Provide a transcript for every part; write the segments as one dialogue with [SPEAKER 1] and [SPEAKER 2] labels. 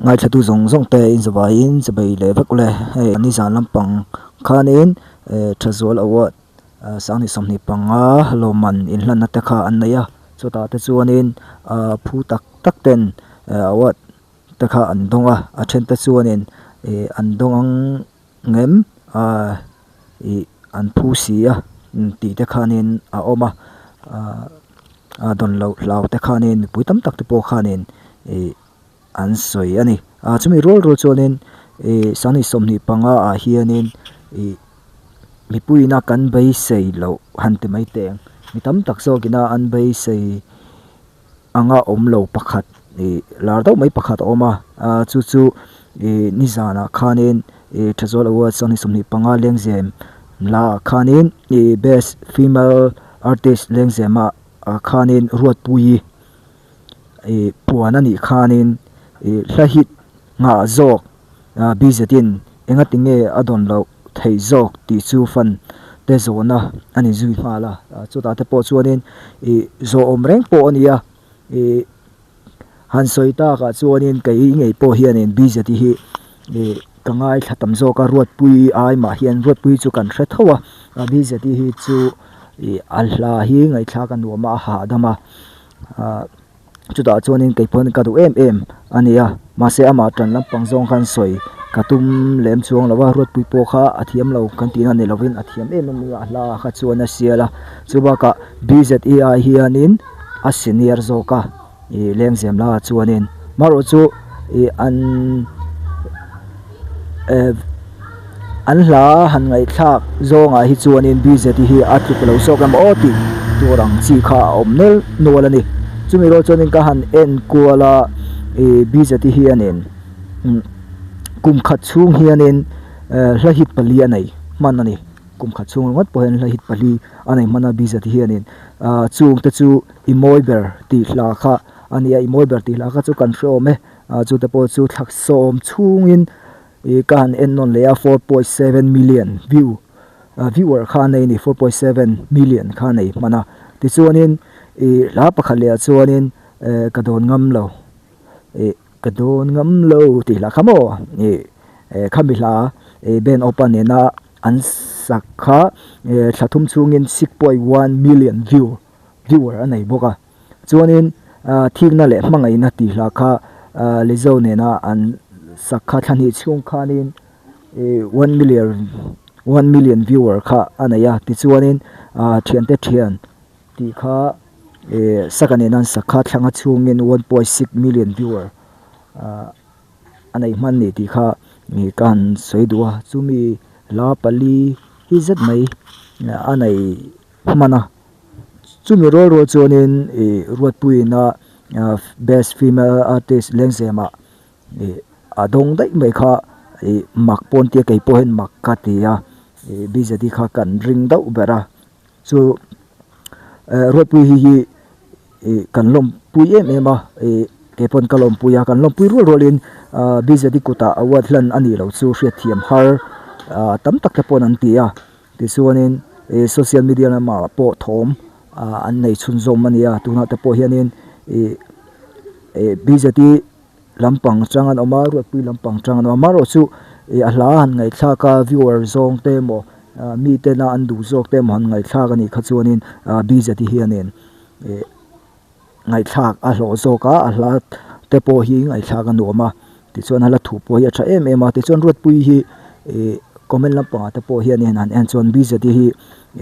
[SPEAKER 1] Ngaithlatu zawng zawng te inzawaiin chawei leh vek ule. Hei nizan lampang khanin Thazual Award Sanghnih 25 lawmman inhlanna te kha an nei a. Chutah te chuanin phu tak tak ten award te kha an dawng a. A then te chuanin an dawng ang ngem ih an phu si a tih te khanin a awm a. A dawn loh hlau te khanin mipui tam tak te pawh khanin ih an sawi a ni. Ah chumi rual rual chuanin ih Sanghnih 25 ah hianin ih mipuiin a kan beisei loh han ti mai teh ang. Mi tam tak zawkin a an beisei anga awm lo pakhat ih lar deuh mai pakhat a awm a ah chu chu ih nizanah khanin ih Thazawl Award Sanghnih 25 lengzem la ah khanin ih best female artist lengzem ah khanin Ruatpuii. Ih puan a nih khanin ih hla hit nghah zawk ah bizetin enga tinge a dawn loh theih zawk tih chu fan te zawhna a ni zui nghal a, chutah te pawh chuanin ih zawh awm reng pawh a ni a, ih han sawi takah chuanin kei ngei pawh hianin bizeti hi ih ka ngaithla tam zawk a, Ruatpui ai mah hian Ruatpui chu kan hre tho a, bizeti hi chu ih a hla hi ngaihthlak a nuam a, a hahdam a. Ahh chutah chuanin kei pawhin ka duh em em a ni a mahse amah tan lampang zawng khan sawi ka tum lem chuang lo a Ruatpui pawh kha a thiam lo kan tihna ni lovin a thiam em em a hla kha chuan a sial a chu bakah B_Z_E ah hianin a senior zawk a ih lengzem lah chuanin marawh chu ih an eh. An hla han ngaihthlak zawngah hi chuanin BJP hi a tluk lo zawk em aw tih tur ang chi kha a awm nual nual a ni. Chumi rual chuanin ka han en kual a ih BJP hianin kum khat chhung hianin hla hit pali a nei hman a ni. Kum khat chhung ringawt pawh hian hla hit pali a nei hman a BJP hianin ah chung te chu i mawi ber tih hla kha a ni a, i mawi ber tih hla kha chu kan hre awm e. Ah chute pawh chu thlak sawm chhungin. Ih ka han en nawn leh a 4.7 million view viewer kha a nei a ni 4.7 million kha a nei hman a tichuanin ih hla pakhat leh ah chuanin eh ka dawn ngam lo ih ka dawn ngam lo tih hla kha maw ih eh khami hla ih band opa nena an sak kha eh thla thum chhungin 6.1 million view viewer a nei bawk a Chuanin thikna leh hmangaihna tih hla kha Lizzo nena an sak kha thla hnih chhung khanin one million one million viewer kha a nei a. Tichuanin thiante thian tih kha saka nena an sak kha thla nga chhungin 1.6 million viewer a nei hman ni tih kha ka han sawi duh a. Chumi hla pali hi zet mai a nei hman a. Chumi rual rual chuanin ih Ruatpuiina best female artist lengzemah ih a dawng daih mai kha ih mak pawn tia kei pawh hian mak ka ti a ih bjp kha kan ring deuh ber a chu eh Ruatpui hi hi ih kan lawmpui em em a ih kei pawn ka lawmpui a kan lawmpui rual rualin ah bjp kutah award hlan a nih loh chu hriatthiam har ah tam tak te pawn an ti a. Tichuanin ih social media lamah pawh thawm ah an nei chhunzawm a ni a tunah te pawh hianin ih ih bjp lampang chang an awm a Ruatpui lampang chang an awm a amaherawhchu ih a hla han ngaihthlak a viewer zawng te emaw ah mi tena an duh zawk te emaw han ngaihthlak a nih kha chuanin ah bjp hianin ih. Ngaihthlak a hlawh zawk a, a hla te pawh hi ngaihthlak a nuam a, tichuan a hla thu pawh hi a tha em em a, tichuan Ruatpuii hi ih comment lampangah te pawh hianin han en chuan bjp hi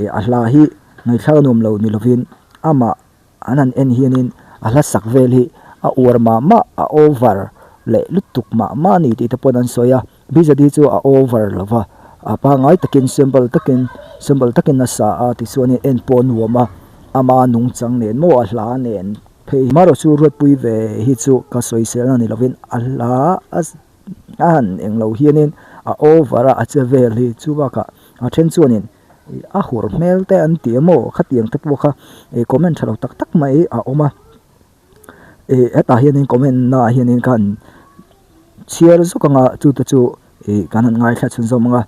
[SPEAKER 1] ih a hla hi ngaihthlak a nuam lo ni lovin amah an han en hianin a hla sak vel hi a uar mah mah a over leh lutuk mah mah a ni tih te pawhin an sawi a. Bjp chu a over lo va, a pangngai takin simple takin simple takin a sa a tichuanin en pawh a nuam a, ama nungchang nen maw a hla nen phei marawh chu Ruatpui ve hi chu ka sawisel a ni lovin a hla a han eng lo hianin a over a a che vel hi chu bakah a then chuanin a hur hmel te an ti emaw khatiang te pawh kha comment tha lo tak tak mai a awm a. Ih hetah hianin comment naah hianin ka han chhiar zuk ang a chu te chu ih kan han ngaithla chhunzawm ang a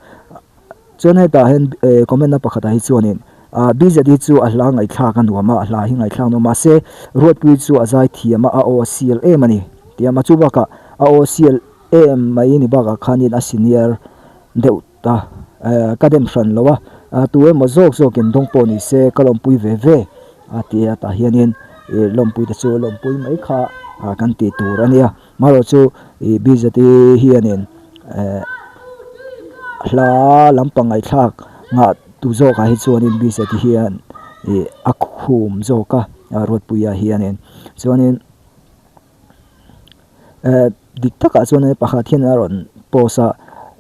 [SPEAKER 1] chuan hetah hian eh comment na pakhatah hi chuanin ah bjp chu a hla ngaihthlak a nuam a a hla hi ngaihthlak a nuam mahse Ruatpuii chu a zai thiam a a aw a sial em a ni tih a chu bakah a aw sial em mai ni bakah khanin a senior deuh ta ka dem hran lo a tu emaw zawk zawkin dawng pawh ni se ka lawmpui ve ve a ti a tah hianin ih lawmpui te chu lawmpui mai kha kan tih tur a nia marawh chu ih bz hianin eh hla lampang ngaihthlak nghah tu zawkah hi chuanin bz hian ih a khum zawk a Ruatpuia hianin chuanin. Eh dik takah chuan pakhat hian a rawn post a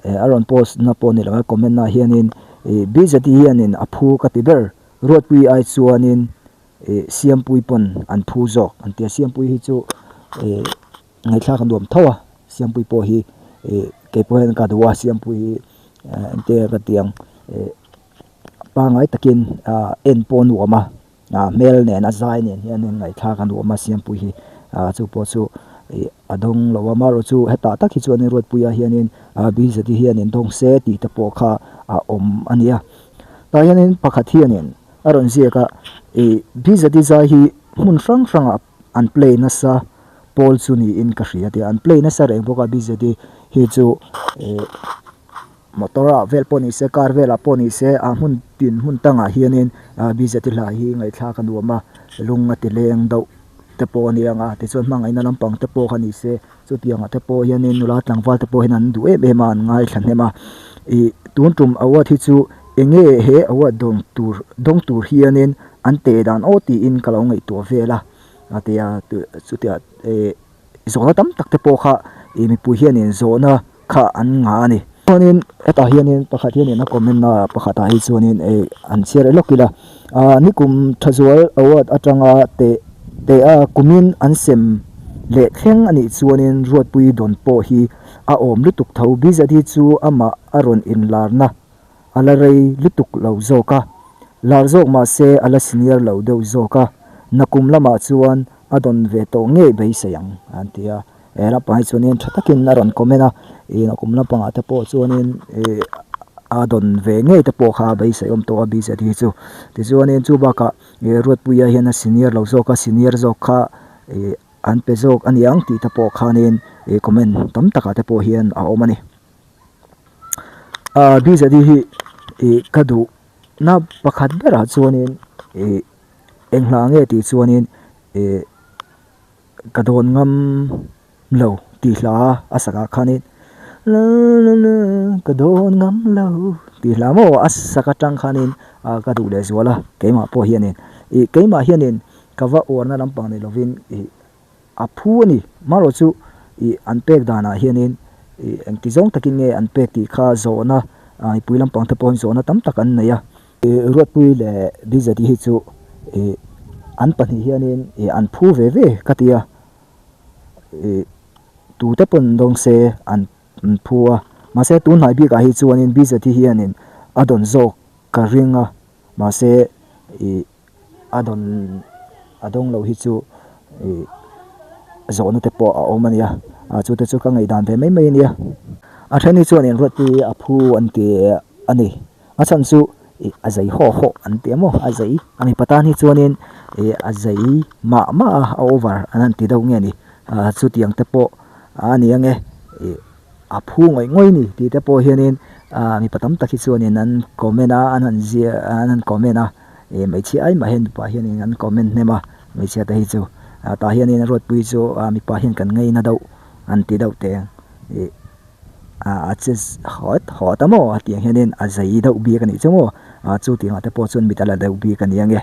[SPEAKER 1] eh a rawn post na pawh ni lo a comment ah hianin ih bz hianin a phu ka ti ber Ruatpui ai chuanin ih Siampui pawn an phu zawk an ti a Siampui hi chu ih ngaihthlak a nuam tho a Siampui pawh hi ih keipawh hian ka duh a Siampui hi eh engte ka ti ang ih pangai takin ah en pawh a nuam a. Ah hmel nen a zai nen hianin ngaihthlak a nuam a Siampui hi ah chu pawh chu ih a dawng lo a amaherawh chu hetah tak hi chuanin Ruatpuia hianin ah Bizati hianin dawng se tih te pawh kha a awm a nia tah hianin pakhat hianin a rawn ziak a ih Bizati zai hi hmun hrang hrangah an play nasa pawl chu niin ka hria tia an play nasa reng bawk a Bizati hi chu ih. Motor ah vel pawh ni se car velah pawh ni se ah hmun tin hmun tangah hianin ah bz hla hi ngaihthlak a nuam a lung a ti leng deuh te pawh a ni ang a tichuan hmangaihna lampang te pawh kha ni se chutiang ah te pawh hianin nula tlangval te pawh hian an duh em em a an ngaithla hnem a ih tun tum award hi chu eng nge he award dawng tur dawng tur hianin an teh dan aw tiin ka lo ngaihtuah vel a a ti a chutia eh. Zawhna tam tak te pawh kha ih mipui hianin zawhna kha an ngah a ni. Chuanin hetah hianin pakhat hianin a comment na pakhatah hi chuanin ih an chhiar lawk ila ah nikum Thazual award atanga teh teh a kumin an sem leh thleng a nih chuanin Ruatpui dawn pawh hi a awm lutuk tho. Bz hi chu amah a rawn inlarna a la rei lutuk lo zawk a, lar zawk mah se a la senior lo deuh zawk a, nakum lamah chuan a dawn ve tawh ngei beisei ang an ti a, he lampang hi chuanin tha takin a rawn comment a, ih nakum lampangah te pawh chuanin ih a dawn ve ngei te pawh kha a beisei awm tawh a bz hi chu, tichuanin chu bakah ih Ruatpuia hian a senior lo zawk a, senior zawk kha ih an pe zawk a ni ang tih te pawh khanin ih comment tam takah te pawh hian a awm a ni. Ahh bz hi ih ka duh na pakhat berah chuanin ih eng hla nge tih chuanin ih ka dawn ngam lo tih hla a sakah khanin la la la ka dawn ngam lo tih hla maw a sak atang khanin ah ka duh leh zual a keimah pawh hianin ih keimah hianin ka va uarna lampang ni lovin ih. A phu a ni. Marawh chu ih an pek danah hianin ih engti zawng takin nge an pek tih kha zawhna mipui lampang te pawhin zawhna tam tak an nei a. Ih Ruatpui leh Bizati hi chu ih an pahnih hianin ih an phu ve ve ka ti a. Ih tute pawn dawng se an phu a. Mahse tun hnai bikah hi chuanin Bizati hianin a dawn zawk ka ring a. Mahse ih. A dawn a dawng lo hi chu ih zawhna te pawh a awm a nia ah chu te chu ka ngaihdan ve mai mai a nia a then hi chuan inruatpui a phu an ti a ni a chhan chu ih a zei haw haw an ti a maw a zei a mipa tan hi chuanin ih a zei mah mah a a over an han ti deuh nge ni ah chutiang te pawh a ni ang e ih a phu ngawih ngawih a ni tih te pawh hianin ah mipa tam tak hi chuanin an comment a an han ziah an han comment a. Ih hmeichhia ai mah hian mipa hianin an comment hnem a hmeichhia te hi chu ah tah hianin a ruatpui chu ah mipa hian kan ngaina deuh an ti deuh teh ang ih ah a che hawt hawt a maw tiang hianin a zei deuh bik a nih chu maw ah chu tiangah te pawh chuan mit a la deuh bik a ni ang e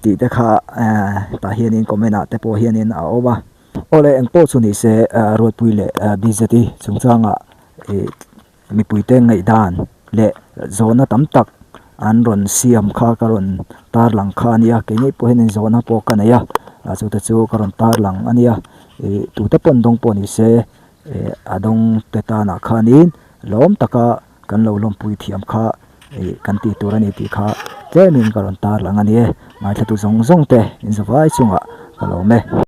[SPEAKER 1] tih te kha ah tah hianin comment ah te pawh hianin a awm a awle eng pawh chu ni se ah ruatpui leh bz i chungchangah ih. Mipuite ngaihdan leh zawhna tam tak an rawn siam kha ka rawn tarlang kha a nia kei ngei pawh hian zawhna pawh ka nei a chu te chu ka rawn tarlang a nia ih tute pawn dawng pawh ni se ih a dawng te tanah khanin lawm taka kan lo lawmpui thiam kha ih kan tih tur a ni tih kha tlemin ka rawn tarlang a ni e ngaithlatu zawng zawng te in zavai chungah ka lawm e.